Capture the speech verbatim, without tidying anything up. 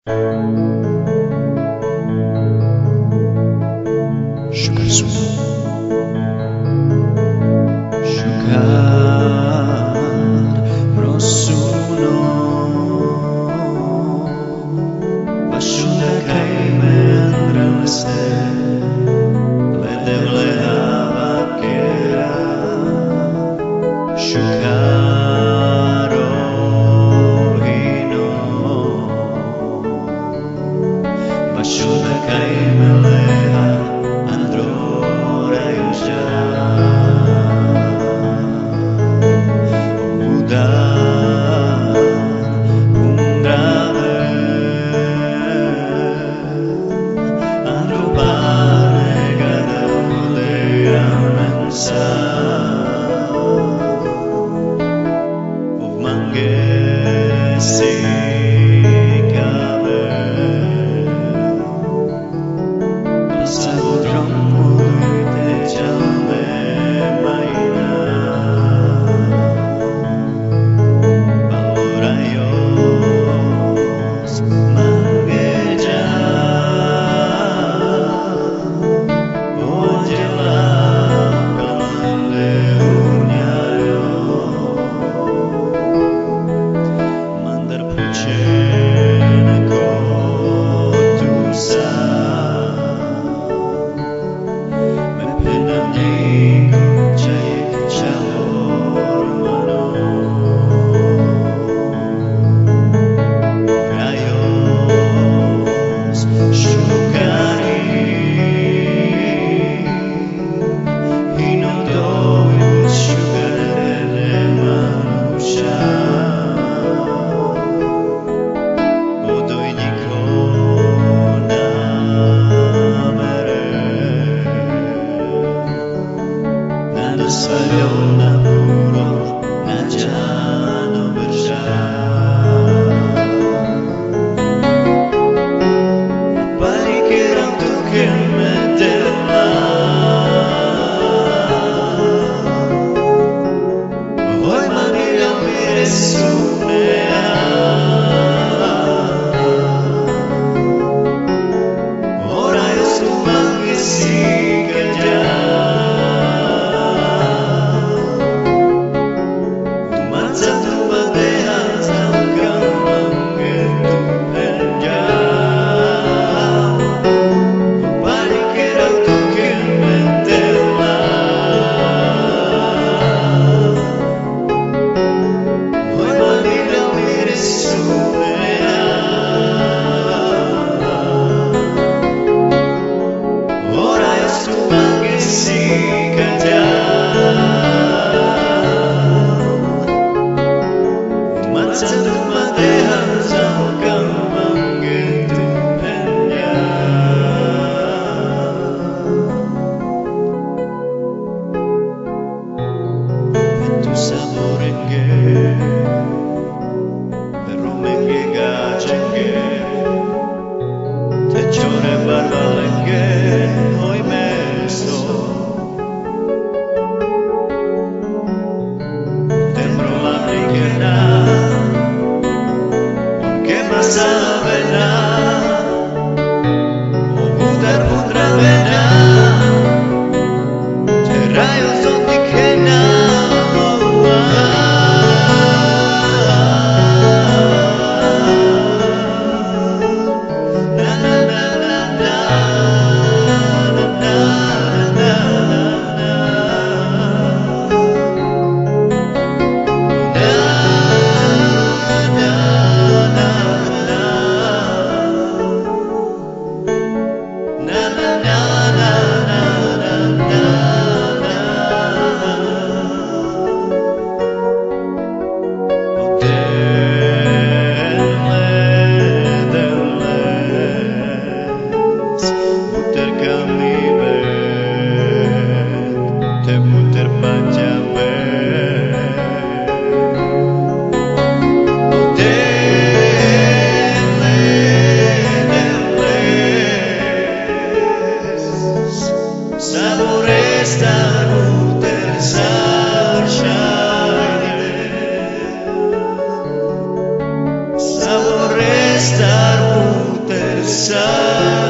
Şukar suna. Şukar pro suno. Bašunda kajme andral este, le Devleha vakera. Šukar o hino. Bašunda kajme leha andro rajuša. Buda undrave andro pane gadavde amensa. Ov mange si kave. Pasa o drom oj te čalde majna. Palo rajos mange dža. O anđela kalande unjajo. Mandar pučena ko tu sa. Me phenavnjiko čhaj čhavor mano. Rajos šukari. Hino doj but šukar te le manuša. O doj nikho na mere. Na dozvaljo na puro. Na džano brša. Pari kerav tuke me Devla. Oj mangiral mire sunea. O rajos tu mange si ka dža. Manca tu ma deha, manca mange tu phenđa. Pari kerav tuke me Devla. Oj mangiral mire sunea. O rajos tu mange si ka dža. Manca tu ma deha, manca mange tu phenđa. Phen tu sa borenge, romenge, gačenge, te čore barbalenge, oj me so. Te mro lavnikena, Sa